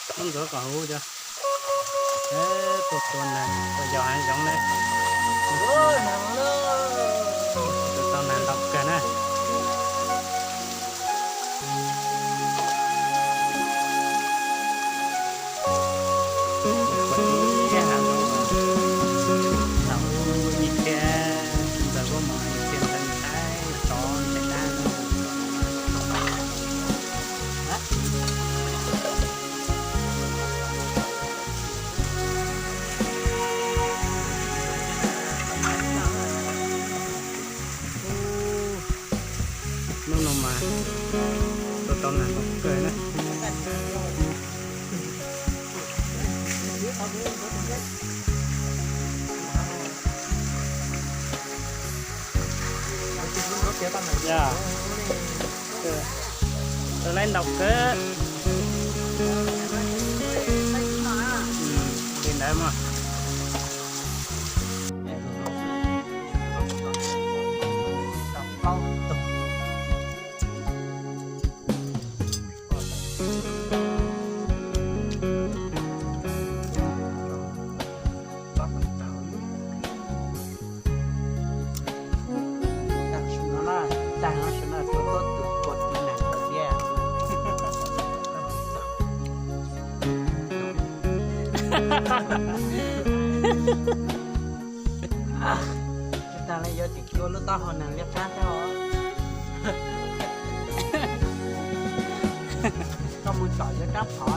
Tub ntxuav kom huv cov. Tus tua nas tua yos hav zoov na. Tus tau nas ntau kawg na. Ua ib hav zoov, thaum ub ib txhia ntxawg kuj mus ib txhia ntxawg ntxhais tov ntshe dab. Hnub no mas tua tau nas ntau kawg na. Tua lawm ntau kawg. Li ntawd mas. Tam sim no na, tag no sim no tuaj tuaj tus kua tiv neeg kawg thiab. Tsis tas li yuav tseem tua lub taub hau neeg liab qab thiab os. Koj mus tsom yuav rab phom.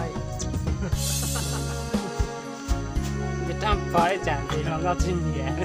Yuav rab phom ib tsam ntxiv los koj tsis nyiam.